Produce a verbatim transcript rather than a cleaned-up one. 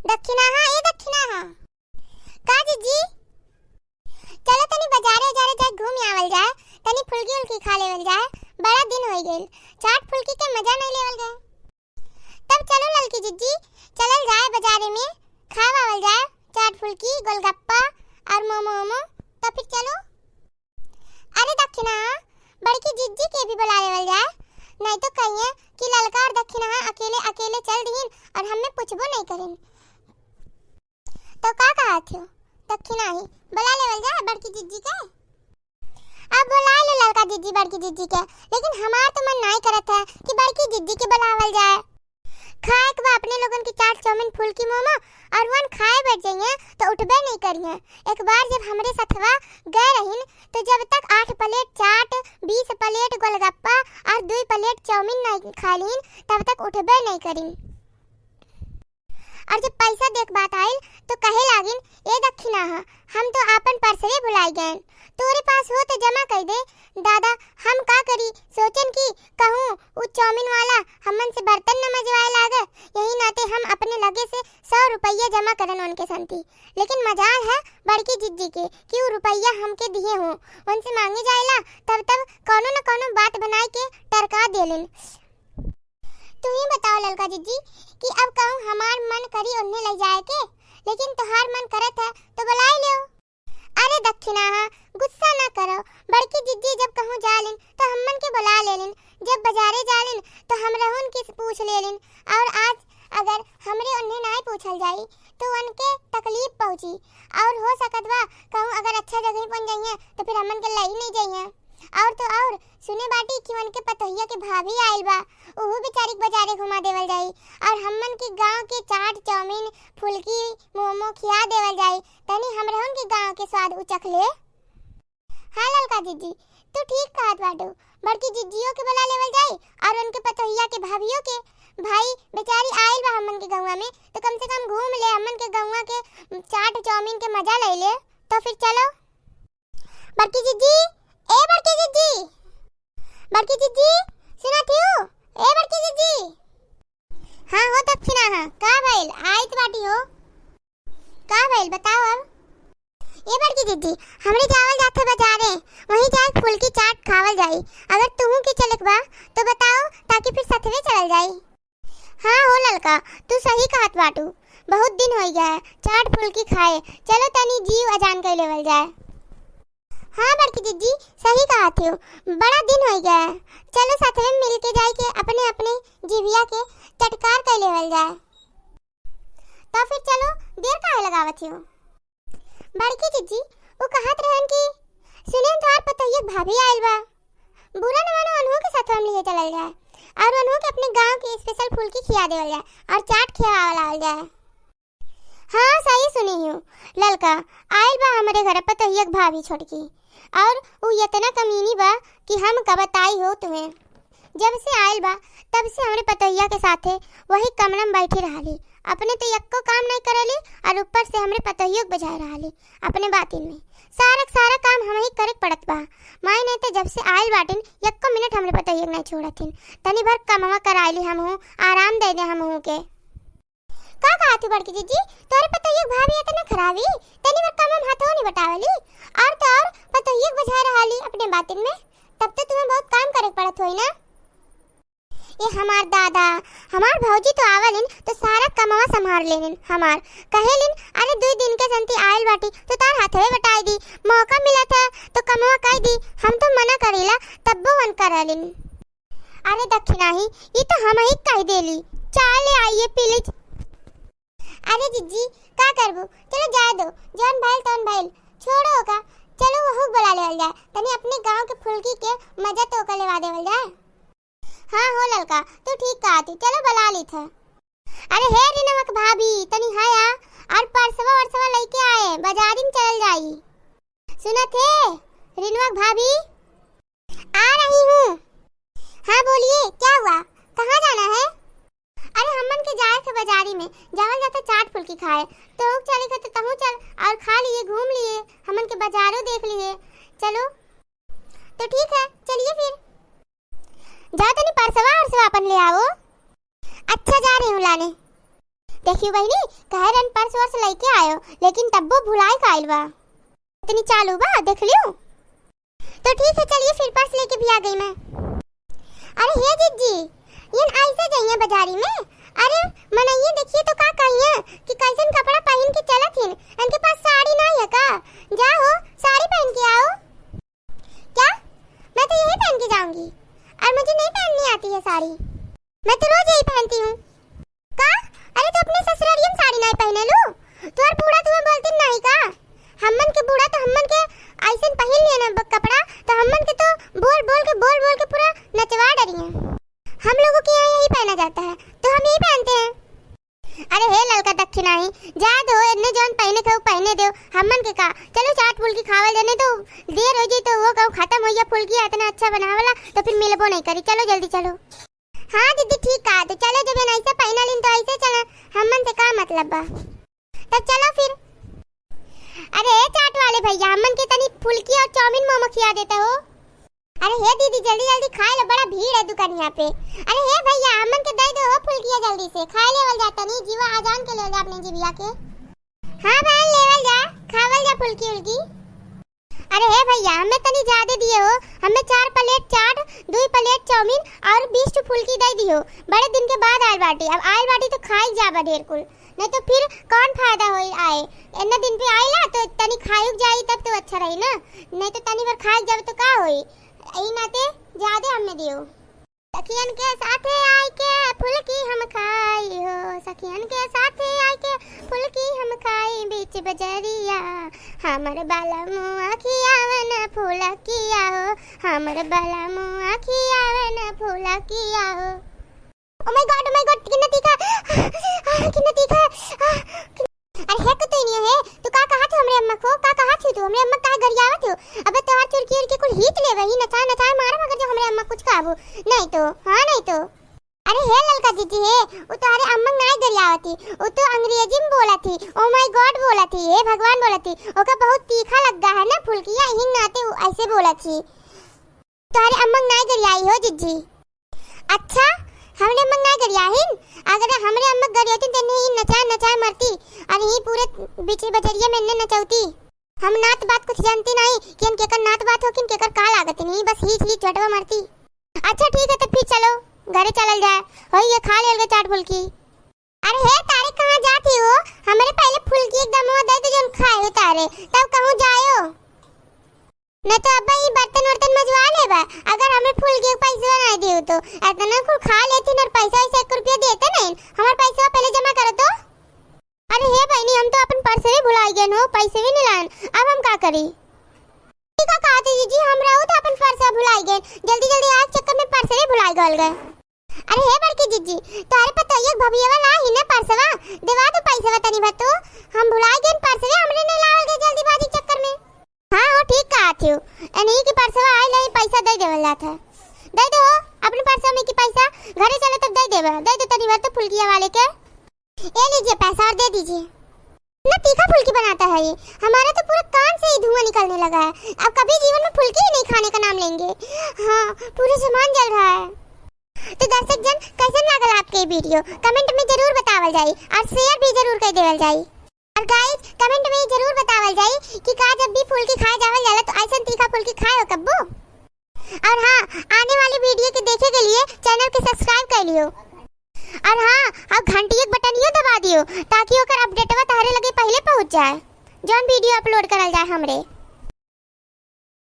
दखिनहा, ए दखिनहा। का जिज्जी? चलो तनी बजारे उजारे जाए घूम आवल जाए, तनी फुलकी उलकी खा लेवल जाए, बड़ा दिन होइ गइल, चाट फुलकी के मजा नहीं लेवल गए। तब चलो ललकी जिज्जी, चलल जाए बजारे में, खा आवल जाए चाट फुलकी, गोलगप्पा और मोमो ओमो। तो फिर चलो। अरे दखिनहा, बड़की जिज्जी के भी बुला लेवल जाए, नहीं तो कहिए कि ललका और दखिनहा अकेले अकेले चल दिहिन और हमें पूछबो नहीं करिन। तो का कहत हो दखिनहा, बुला लेवल जाए बड़की जिज्जी के? अब बुला लो ललका जिज्जी बड़की जिज्जी के, लेकिन हमार तो मन नहीं करत है कि बड़की जिज्जी के बुलावल जाए। खाए के बा अपने लोगन की चाट चाउमीन फुलकी मोमो, और वन खाए बैठ जाइए तो उठबे नहीं करिए। एक बार जब हमरे सथवा गए रहिन तो जब तक आठ प्लेट चाट, बीस प्लेट गोलगप्पा और दुई प्लेट चाउमीन नहीं खा लीन तब तक उठबे नहीं करिन। और जब पैसा देख बात आइल तो कहे लागिन, ए दखिनहा, हम तो आपन पर्सवे भुलाई गए, तोरे पास हो तो जमा कर दे। दादा, हम का करी, सोचन कि कहूँ उ चाउमीन वाला हमन से बर्तन न मजवाए लागे, यही नाते हम अपने लगे से सौ रुपया जमा करन उनके संती। लेकिन मजाल है बड़की जिज्जी के कि उ रुपया हमके दिए हो, उनसे मांगे जाएला तब तब कौनो न कौनो बात बनाए के टरका देलिन। तू ही बताओ ललका जिज्जी कि अब कहूँ हमार मन करी उन्हें ले जाए के, लेकिन तोहार मन करत है तो बुलाई लियो। अरे दखिनहा, गुस्सा ना करो, बड़की जिज्जी जब कहूँ जालिन तो हमन के बुला लेलिन, जब बजारे जालिन तो हमरहुन के पूछ लेलिन, और आज अगर हमरे उन्हें नाई पूछल जाई तो उनके तकलीफ पहुँची, और हो सकत बा कहूँ अगर अच्छा जगह पहुँच जाइए तो फिर हमन के लई नहीं जाइए। और तो और सुने बाटी कि उनके पतोहिया के भाभी आइल बा, उहू बेचारी के बजारे घुमा देवल जाई, और हमन के गांव के चाट चाउमीन फुलकी मोमो खिया देवल जाई, तनी हमरहुन के गांव के स्वाद उचख ले। हाँ ललका जिज्जी, तू ठीक कहत बाटू, बड़की जिज्जियों के बुला लेवल जाई और उनके पतोहिया के भाभियों के। भाई बेचारी आइल बा हमन के गौवा में, तो कम से कम घूम ले, हमन के गौवा के चाट चाउमीन के मजा ले ले। तो फिर चलो। बड़की जिज्जी, ए बड़की जिज्जी, बड़की जिज्जी, सुनत हियो? ए बड़की जिज्जी। हाँ हो दखिनहा, का भइल? आइत बाटी हो। का भइल बताओ अब। ए बड़की जिज्जी, हमरे जावल जात है बजारे, वहीं जाए फुलकी चाट खावल जाई। अगर तुहू के चले के बा तो बताओ, ताकि फिर सथवे चलल जाई। हाँ हो ललका, तू सही कहत बाटू, बहुत दिन होइ गया है चाट फुलकी खाए। चलो तनी जीव अजान कर लेवल जाए। हाँ बड़की जिज्जी, सही कहत हो, बड़ा दिन होइ गया है। चलो सथवे मिल के जाए के अपने अपने जीविया के चटकार कर लेवल जाए। तो फिर चलो, देर काहे लगावत हो? बड़की जिज्जी, उ कहत रहन कि सुनेन तोहार पतोहिया के भाभी आइल बा, बुरा न मानो, उन्हों के साथ हम लिए चलल जाए और उन्हों के अपने गांव के स्पेशल फुलकी खिया देवल जाए और चाट खियावल आवल जाए। हाँ सही सुनी हूँ ललका, आइल बा हमरे घर पतोहिया के भाभी छोटकी, और उ इतना कमीनी बा कि हम का बताई हो तुम्हें। जब से आइल बा तब से हमरे पतोहिया के साथे वही कमरा में बैठी रहली। अपने तो यक्को काम नहीं करेली और ऊपर से हमरे पतोहियो के बजाए रहली अपने बातिन में। सारा के सारा काम हम ही करे के पड़त बा। माई नहीं तो जब से आइल बाटिन यक्को मिनट हमरे पतोहियो के नहीं छोड़थिन। तनी भर कमवा कराइली हमहू, आराम दे दे हमहू के। का कहत हूँ बड़की जिज्जी, तोरे पतोहिया के भाभी इतना खराबी, तनी भर कमवा में हाथो नहीं बटावेली। और तो और पतोहिया के बजाए रहली अपने बातिन में, तब तो तुम्हें बहुत काम करे के पड़त होई ना। ए हमार दादा, हमार भौजी तो आवलिन तो सारा कमवा संभार लेनिन हमार। कहेलिन, "अरे दुई दिन के संती आइल बाटी तो तार हाथवे बटाई दी, मौका मिलत है तो कमवा कई दी, हम तो मना करीला तब्बो वन करलिन।" अरे दखिनहा, ई तो हम ही कह देली, चाय ले आइए प्लीज। अरे जिज्जी, का करबू, चलो जाए दो, जौन भइल तौन भइल, छोड़ो का। चलो वहू के बुला लेवल जाए, तनी अपने गांव के फुलकी के मजा तो ओकर लेवा देवल जाए। हाँ हो ललका, तू ठीक कहत ही, चलो बुला लीत है। अरे हे रिनवक भाभी, तनी हया, और परसवा वरसवा लेके आए, बजारी में चलल जाई। सुनत हे रिनवक भाभी, आ रही हूँ। हाँ बोलिए, क्या हुआ, कहाँ जाना है? अरे हमन के जाए थे बजारी में, जावल जाता चाट फुलकी खाए, तो चले थे तो तहूँ चल और खा लिए, घूम लिए, हमन के बजारो देख लिए। चलो तो ठीक है, चलिए फिर। जाओ तनी परसवा वरसवा अपन ले आओ। अच्छा, जा रही हूँ लाने। देखियो बहिनी, कहे रहन पर्स वर्स लइके आयो, लेकिन तब्बो भुलाए के आइल बा। इतनी चालू बा, देख लियो। तो ठीक है, चलिए फिर पर्स लेके भी आ गई मैं। अरे हे जिज्जी, ये ऐसे जइए बाजारी में? अरे मनइये देखिए तो का कहिए कि कैसन कपड़ा पहन के चलत हिन, इनके पास साड़ी नहीं है का? जाओ साड़ी पहन के आओ। क्या? मैं तो यही पहन के जाऊंगी और मुझे नहीं पहननी आती है साड़ी। मैं तो रोज यही पहनती हूँ। का? अरे तो अपने ससुरारियम साड़ी नहीं पहने लू? तोहर बूढ़ा तुम्हें बोलती नहीं का? हमन के बूढ़ा तो हमन के ऐसन पहन लिए ना ब-, कपड़ा तो हमन के तो बोल बोल के, बोल बोल के पूरा नचवा डरी हैं। हम लोगों के यहाँ यही पहना जाता है तो हम यही पहनते हैं। अरे हे ललका दक्षिणाही, जाए दो, इन्ने जौन पहने के वो पहने दो, हमन के का। चलो चाट फुल्की खावल जाने तो देर हो जाई तो वो कहूँ खत्म हो गया फुल्की इतना अच्छा बनावला तो फिर मिलबो नहीं करी। चलो जल्दी चलो। हाँ दीदी ठीक कहा, तो चलो जब ये ऐसे पहना लिन तो ऐसे चला, हमन से का मतलब बा। तब चलो फिर। अरे चाट वाले भैया, हमन के तनी फुल्की और चाउमीन मोमो खिया देता हो। अरे हे दीदी, जल्दी जल्दी खाए लो, बड़ा भीड़ है दुकानिया पे। अरे हे भैया, हमन के दे दो हो फुल्किया जल्दी से, खाए लेवल जा तनी, जीवा आजान के ले जा अपने जीविया के। हाँ बहन, लेवल जा, खावल जा फुल्की उल्की। अरे हे भैया, हमें तनी ज्यादा दिए हो, हमें चार प्लेट चाट, दुई प्लेट चाउमीन और बीस ठो फुल्की दे दियो। बड़े दिन के बाद आयल बाटी, अब आयल बाटी तो खाई जाबा ढेर कुल, नहीं तो फिर कौन फायदा होई आए। इतना दिन पे आइला तो तनी खायुक जाई तब तो अच्छा रही ना, नहीं तो तनी भर खाई जाबे तो का होई। यही नाते ज्यादा हमें दियो। सखियन के साथे आइके फुलकी हम खाई हो, सखियन के साथे आइके फुलकी हम खाई बीच बजरिया। हमर बाला मुआ खियावन फुलकिया हो, हमर बाला मुआ खियावन फुलकिया हो। Oh my God, oh my God, कितना तीखा, आह, कितना तीखा, आह, कितना अरे हे कुतुइनिया हे, तू का कहत हो हमरे अम्मा को? का कहत हो तू? हमरे अम्मा काहे गरियावत हो? अबे तोहार चुरकी उरकी कुल हीच लेबे ही, नचाए नचाए मारब अगर जो हमरे अम्मा कुछ कहबू। नहीं तो, हाँ नहीं तो। अरे हे ललका जीजी हे, उ तोहरे अम्मा नाई गरियावत ही, उ तो अंग्रेजी में बोलत ही, Oh my God बोलत ही, हे भगवान बोलत ही, ओका बहुत तीखा लग गा है ना फुलकिया, यही नाते उ ऐसे बोलत ही। तोहरे अम्मा नाई गरियाई हो जिज्जी। अच्छा, हमरे अम्मा नाई गरियाहिन? अगर हमरे अम्मा गरियाती त इन्हें ही नचाए नचाए मरती और यही पूरे बीच बजरिया में इन्हें नचौती। हम नात बात कुछ जानती नहीं कि हम केकर नात बात हो कि हम केकर का लागत नहीं, बस ही ही झटवा मरती। अच्छा ठीक है, तो फिर चलो घरे चलल जाए, हो ये खा लेल गए चाट फुल्की। अरे हे तारे, कहाँ जाती हो? हमरे पहले फुल्की एकदम वो दे दो जौन खाए हो तारे, तब कहूँ जायो। नहीं तो अब्बा ये बर्तन वर्तन मजवा लेबा, अगर हमरे फुल्की के पैसा नहीं दियो तो। इतना कुल खा लेती और पैसा वैसा एक रुपया देते नहीं, हमार पैसा पहले जमा करो तो। अरे हे बहनी, हम तो अपन पर्स भी भुलाई गए हो, पैसे भी नहीं लान, अब हम का करी? ठीक है कहते जीजी, हम रहू तो अपन पर्स भुलाई गए, जल्दी जल्दी आज चक्कर में पर्स भी भुलाई गल गए। अरे हे बड़की जीजी, तोहरे पतोहिया के भभियवा ला ही ना परसवा, देवा दो पैसवा तनी भर तू। हम भुलाए गएन परसवे, हमरे नहीं लावल गए जल्दीबाजी चक्कर में। हाँ हो, ठीक कहत हो, एनही के परसवा आइल है, पैसा दे देवल जात है। दे दो हो, अपने परसवा में की पैसा, घरे चलो तब दे देबे, दे दो तनी भर तो फुलकिया वाले के। ये लीजिए पैसा और दे दीजिए। इतना तीखा फुल्की बनाता है ये, हमारा तो पूरा कान से ही धुआं निकलने लगा है। अब कभी जीवन में फुल्की ही नहीं खाने का नाम लेंगे। हाँ, पूरा सामान जल रहा है। तो दर्शक जन, कैसन लागल आपके वीडियो? कमेंट में जरूर बतावल जाई और शेयर भी जरूर कर देवल जाई। और गाइस, कमेंट में जरूर बतावल जाई कि का जब भी फुल्की खाए जावल जाला तो ऐसन तीखा फुल्की खाए हो कब्बो? और हाँ, आने वाली वीडियो के देखे के लिए चैनल के सब्सक्राइब कर लियो। और हाँ, और घंटी एक बटनियो दबा दियो ताकि ओकर अपडेटवा तहरे लगे पहले पहुँच जाए, जौन वीडियो अपलोड करल जाए हमरे।